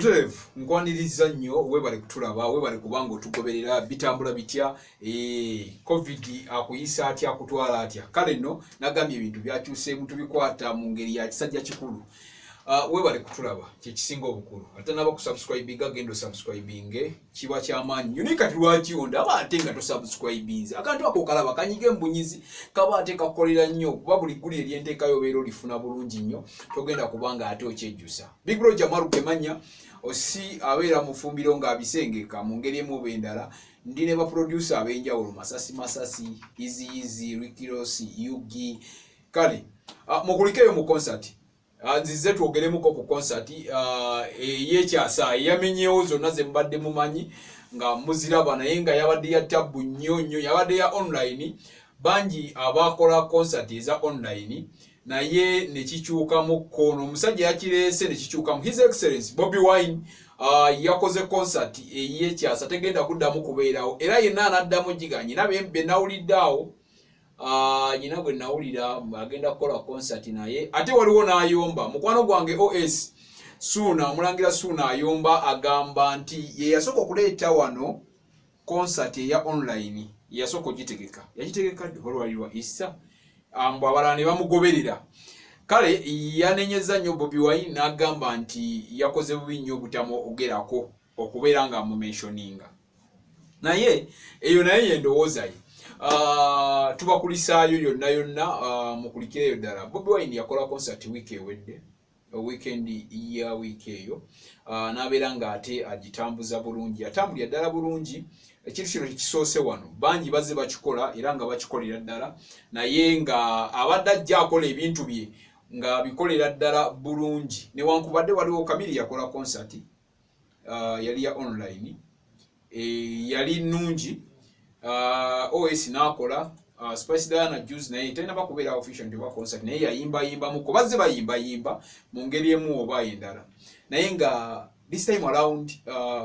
Butereevu nkwaniriza nnyo, webale kutulaba, webale kubanga otugoberera. Bitambula bitya? Covid akuyisa atya, akutwala atya? Kale nno nagambye ebintu byakyuseemu, tubikwata mu ngeri ya kisajja kikulu. Webale kutulaba, kyekisinga obukulu. Ate naba kusubscribinga, genda osubscribinge, kiba kyamaanyi nnyo. Naye kati lwaki ondaba ate nga tosubscribinze? Akantu ako kalaba kanyiga embunyizi, kaba ate kakukolera nnyo, kuba buli gguli eryenteekayo obeera olifuna bulungi nnyo, togenda kubanga ate okyejjusa. Big Bro Jamaru Kemanya osi abeera mu ffumbiro ng'abisengeka mu ngeri emu oba endala. Ndi ne baproducer ab'enjawulo, Masasi Masasi, Easy Easy, Ricky Ross, Yugi. Kale mukulikeeyo mu concert. Nzize twogeremuko ku concert ey'ekyasa eyamenyewo zonna ze mubadde mumanyi nga muziraba, naye nga yabadde ya tabbu nnyo nnyo, yabadde ya online. Bangi abakola concert eza online, naye nekikyukamu kkono omusajja yakireese nekikyukamu. His Excellence Bobi Wine yakoze concert ey'ekyasa, tegenda kuddamu kubeerawo, era yenna anaddamu giga nyina be nawulidde awo. Nyina gwe nawulira agenda kukola concert, naye ate waliwo n'ayomba mukwano gwange Os Suuna, omulangira Suuna ayomba, agamba nti ye yasooka okuleeta wano concert eya online, yasooka ogitegeka, yagitegeka ddi? Olwali lwa Easter, mbu abalala ne bamugoberera. Kale yanenyeza nnyo Bobi Wine n'agamba nti yakoze bubi nnyo obutamuogerako okubeera nga amumentioninga, naye eyo naye yendowooza ye. Tubakulisaayo yonna yonna, mukulikireyo ddala. Bobi Wine yakola concert wiiki ewedde, weekend ya wiiki eyo, n'abeera ng'ate agitambuza bulungi, atambulira ddala bulungi. Ekintu kino tekisoose wano, bangi bazze bakikola era nga bakikolera ddala, naye nga abadde ajja akola ebintu bye ng'abikolera ddala bulungi. Newankubadde waliwo Kamiri yakola concert, yali ya online, yali nnungi. Os n'akola, Spice Diana Juice, naye talina kubeera official nti oba concert, naye yayimbayimbamuko, bazze bayimbayimba mu ngeri emu oba endala. Naye nga this time around,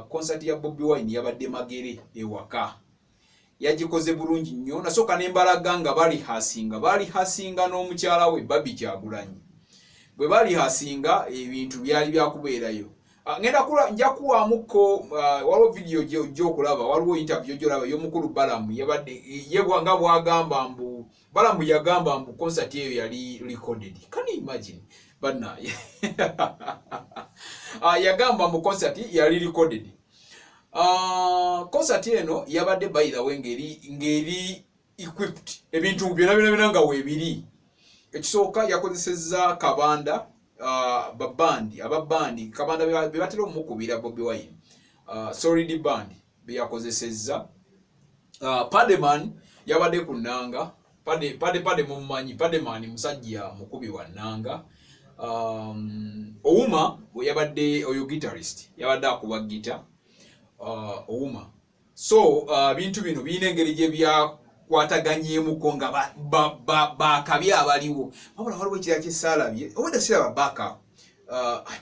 concert ya Bobi Wine yabadde Magere ewaka, yagikoze bulungi nnyo. Nasooka ne mbalaga nga bali hasinga n'omukyala we Barbie Kyagulanyi. Bwe bali hasinga, ebintu byali byakubeerayo. Ngenda kula nja kuwaamuko, waliwo video gy'okulaba, waliwo interview gy'olaba y'omukulu Balamu. Yabadde ye nga bw'agamba mbu Balamu yagamba mbu concert eyo yali recorded. Can you imagine, bannaye? Yagamba mbu concert yali recorded. Concert eno yabadde, by the way, ngeri equipped, ebintu byonna byonna byonna nga weebiri. Ekisooka, yakozesezza kabanda, babandi, ababandi kabanda be batera omukubira Bobi Wine, solid band beyakozesezza. Pademan yabadde ku nnanga. Pade Pade Pade mumumanyi, Pademan musajja mukubi wa nnanga. Ouma yabadde oyo guitarist, yabadde akuba gita, Ouma. So bintu bino birina engeri gye byakwataganyeemuko nga bakabi abaliwo. Wabula waliwo ekirala kyesaalabye, obwedda siraba backup,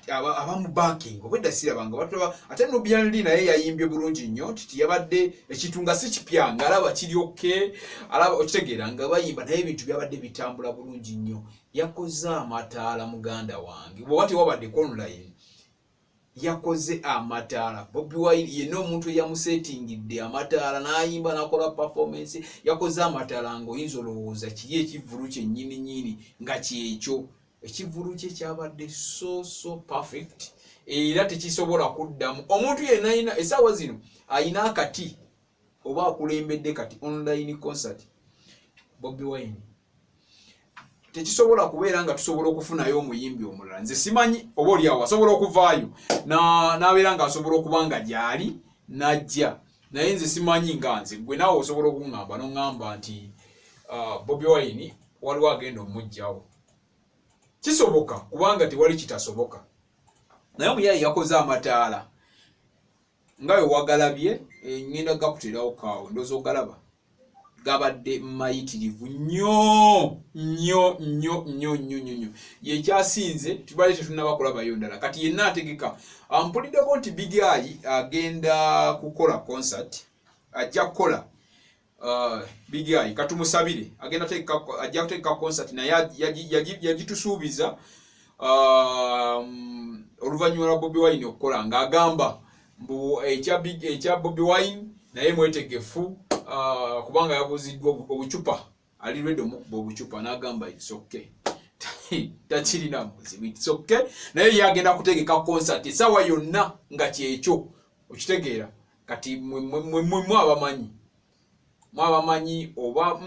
abamu backing, obwedda siraba nga batulaba. Ate Nubian Li naye yayimbye bulungi nnyo, nti tiyabadde ekintu nga si kipya, ng'alaba kiri okay, alaba okitegeera nga bayimba, naye ebintu byabadde bitambula bulungi nnyo. Yakoze amataala, muganda wange, bw'oba tewabadde online. Yakoze amataala Bobi Wine yenna, omuntu eyamusetingidde amataala n'ayimba n'akola performance. Yakoze amataala ng'oyinza olowooza kiri ekivvulu kyennyini nnyini, nga kyekyo ekivvulu kye kyabadde so so perfect, era tekisobola kuddamu. Omuntu yenna ayina essaawa zino ayina akati oba akulembedde kati online concert, Bobi Wine, tekisobola kubeera nga tusobola okufunayo omuyimbi omulala. Nze simanyi, oba oliawo asobola okuvaayo n'abeera ng'asobola okuba nga gyali najja, naye nze simanyi. Nga nze gwe naawe osobola okuŋŋamba n'oŋŋamba nti Bobi Wine waliwo agenda omuggyawo, kisoboka, kubanga tewali kitasoboka. Naye omuyayi yakoze amataala nga we wagalabye. Ŋŋenda gakuterawo kaawo, ndowooza ogalaba, gabadde mayitirivu nnyo nnyo nnyo nnyo nnyo nnyo nnyo. Yekyasinze, tubadde tetunnaba kulabayo ndala. Kati yenna ategeka, mpuliddeko nti Big Eye agenda kukola concert, ajja kukola. Big Eye katumusabire, agenda ajja kutegeka concert, naye yagitusuubiza. oluvannyuma lwa Bobi Wine okukola ng'agamba mbu ekya Bobi Wine naye mwetegefu, kubanga yabuuziddwa obucupa, ali ready omukuba obucupa, n'agamba it's okay, takirina buzibu, it's okay, naye ye agenda kutegeka concert essaawa yonna nga kyekyo. Okitegeera? Kati mwe abamanyi, mwabamanyi oba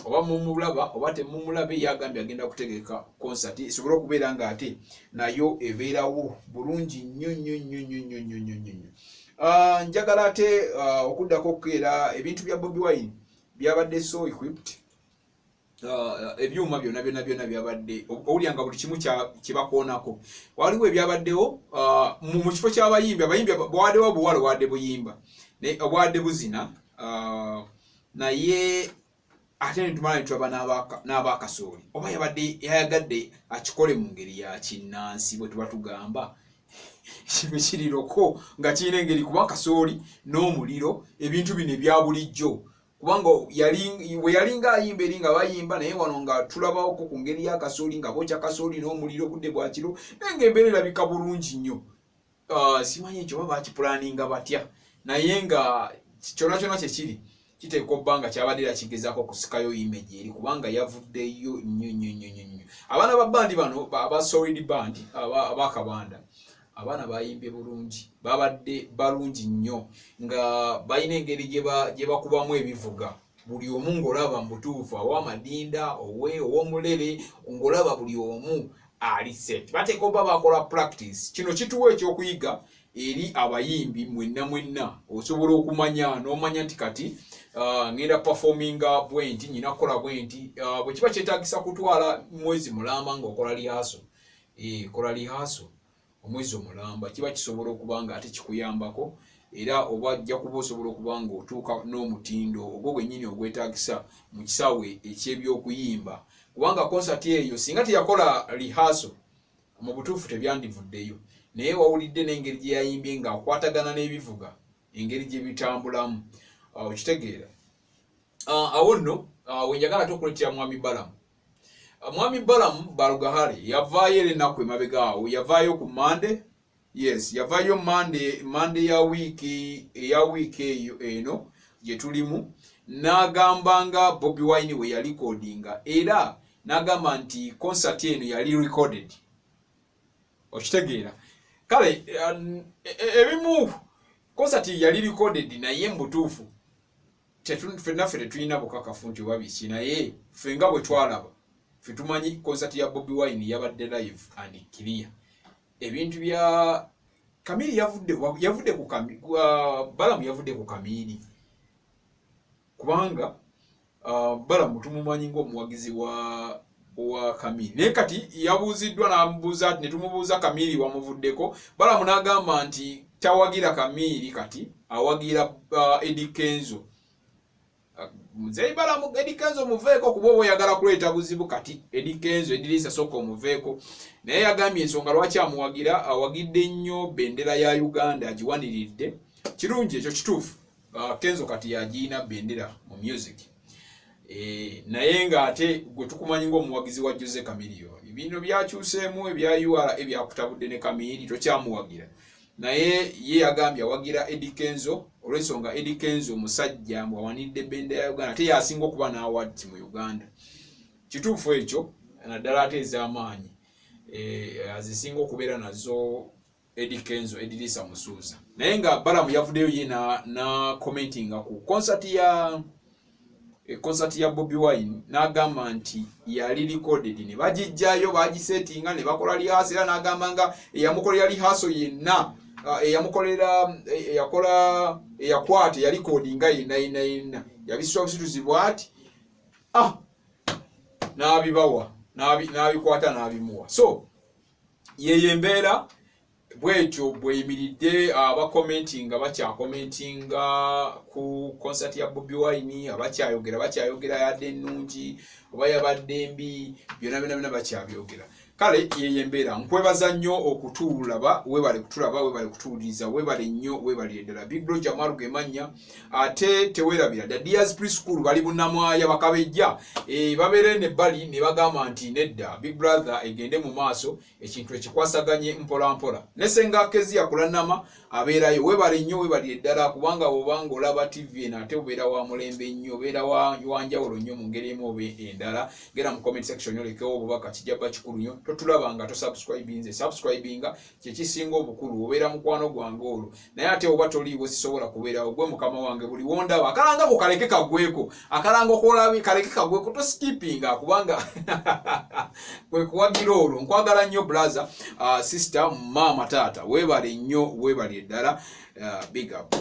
oba mumulaba oba temumulabe, yagambye agenda kutegeka concert esobole okubeera nga ate nayo ebeerawo bulungi nnyo nnyo nnyo nnyo nnyo nnyo nnyo nnyo nnyo. Njagala ate okuddako okukeera ebintu bya Bobi Wine byabadde so equipped, ebyuma byonna byonna byonna byabadde, owulya nga buli kimu kyebakoonako. Waliwo ebyabaddewo mu kifo ky'abayimbi, abayimbi bwaddewo obuwala obwadde buyimba, obwadde buzina, naye ate netumala netulaba n'abakasooli. Oba yabadde yayagadde akikole mu ngeri ya kinnansi, bwe tuba tugamba kibe kiriroko nga kirina engeri, kuba kasooli n'omuliro ebintu bino ebya bulijjo, kubanga bwe yalinga ayimba eri nga bayimba, naye wano nga tulabawoko ku ngeri y'akasooli nga bookya kasooli n'omuliro, budde bwa kiro, naye ng'embeera erabika bulungi nnyo. Simanyi ekyo oba bakipulaninga batya, naye nga kyonna kyonna kyekiri kiteekwa obba nga kyabadde era kigezaako okusikayo image eri, kubanga yavuddeyo nnyo nnyo nnyo nnyo nnyo. Abaana ba bandi bano aba Solid Band, abakabanda, abaana bayimbye bulungi, babadde balungi nnyo, nga balina engeri gye bakubamu ebivuga, buli omu ng'olaba mu butuufu ow'amadinda, ow'omulere, ng'olaba buli omu ali set. Bateeka oba bakola practice. Kino kituwa ekyokuyiga eri abayimbi mwenna mwenna. Osobola okumanya n'omanya nti kati ngenda performinga bwenti, nyina kukola bwenti. Bwe kiba kyetaagisa kutwala mwezi mulamba ng'okola rehearsal, kola rehearsal omwezi omulamba, kiba kisobola okuba nga ate kikuyambako, era oba ajja kuba osobola okuba nga otuuka n'omutindo ogwo gwennyini ogwetaagisa mu kisaawe eky'ebyokuyimba. Kubanga konsati eyo singa teyakola rehearsal, mu butuufu tebyandivuddeyo, naye wawulidde n'engeri gye yayimbye ng'akwatagana n'ebivuga, engeri gye bitambulamu. Okitegeera? Awo nno wenjagala ate okuleetera Mwami Balamu. Mwami Balamu Barugahare yavaayo era ennaku emabega awo, yavaayo ku Mande, yes, yavaayo Mande, Mande ya wiiki, eya wiiki eyo eno gye tulimu, n'agamba nga Bobi Wine we yalikodinga, era n'agamba nti concert eno yali recorded. Okitegeera? Kale ebimu concert yali recorded, naye mu butuufu ffenna ffe tetulina bukakafu nti oba biki, naye ffe nga bwe twalaba, ffe tumanyi concert ya Bobi Wine yabadde live and clear. Ebintu bya Kamiri yavudde ku Balamu, yavudde ku Kamiri, kubanga Balamu tumumanyi ng'omuwagizi wa Kamiri, naye kati yabuuziddwa n'amubuuza ne tumubuuza Kamiri wamuvuddeko, Balamu n'agamba nti tawagira Kamiri, kati awagira Eddy Kenzo. Muzeeyi Balamu, Eddy Kenzo muveeko, kuba oba oyagala kuleeta buzibu. Kati Eddy Kenzo, Edirisa, sooka omuveeko. Naye yagambye ensonga lwaki amuwagira, awagidde nnyo bendera ya Uganda, agiwaniridde. Kirungi ekyo, kituufu. Kenzo kati yagiina bendera mu music, naye ng'ate gwe tukumanyi ng'omuwagizi wa Jose Chameleone. Bino byakyuseemu, ebya URA ebyakutabudde ne Kamiri, tokyamuwagira. Naye ye yagambye awagira Eddy Kenzo olw'ensonga Eddy Kenzo musajja mbwawanidde bendera ya Uganda, ate yasinga okuba n'awards mu Uganda. Kituufu ekyo, naddala ate ez'amaanyi azisinga okubeera nazo Eddy Kenzo, Edirisa Musuuza. Naye nga Balamu yavuddeyo ye na commentinga ku concert ya concert ya Bobi Wine, n'agamba nti yali recorded, ne bagijjayo, bagisetinga ne bakola rehearsal, era n'agamba nga eyamukolera rehearsal yenna, eyamukolera, eyakola, eyakwata, eyalikodinga yenna yenna yenna, yabisitula busituzi bwati, n'abibawa, n'abikwata, n'abimuwa. So yeyo embeera bwetyo bweyimiridde. Abakomentinga bakyakomentinga ku concert ya Bobi Wine, abakyayogera bakyayogera, yadde ennungi oba yabadde mbi, byonna byonna byonna bakyabyogera. Kale yeyo embeera. Nkwebaza nnyo okutulaba, webale kutulaba, webale kutuwuliriza, webale nnyo, webalire ddala. Big Bro Jamal ge mannya. Ate tewerabira the Dears Preschool bali Bunnamwaya bakabejja, babeere nebbali ne bagamba nti nedda, Big Brother egende mu maaso, ekintu ekikwasaganye mpola mpola. Ne Ssenga Kezia Kulannama abeerayo, webale nnyo, webalire ddala, kubanga bw'obanga olaba TV eno ate obeera wa mulembe nnyo, obeera wa njawulo nnyo mu ngeri emu oba endala. Genda mu comment section olekewo obubaka, kijja bba kikulu nnyo. Totulaba nga tosubscribinze, subscribinga kyekisinga obukulu, obeera mukwano gwange olwo. Naye ate oba toliiwo sisobola kubeerawo, gwe mukama wange buli wondaba. Akalanga ko kaleke kaggweko, akalango kolabi kaleke kaggweko, toskipinga kubanga kwe kuwagira olwo. Nkwagala nnyo brother, sister, maama, taata, weebale nnyo, weebale ddala, big up.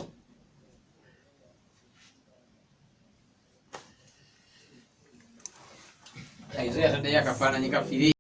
Aizo yataddeyo akafaananyi ka firi.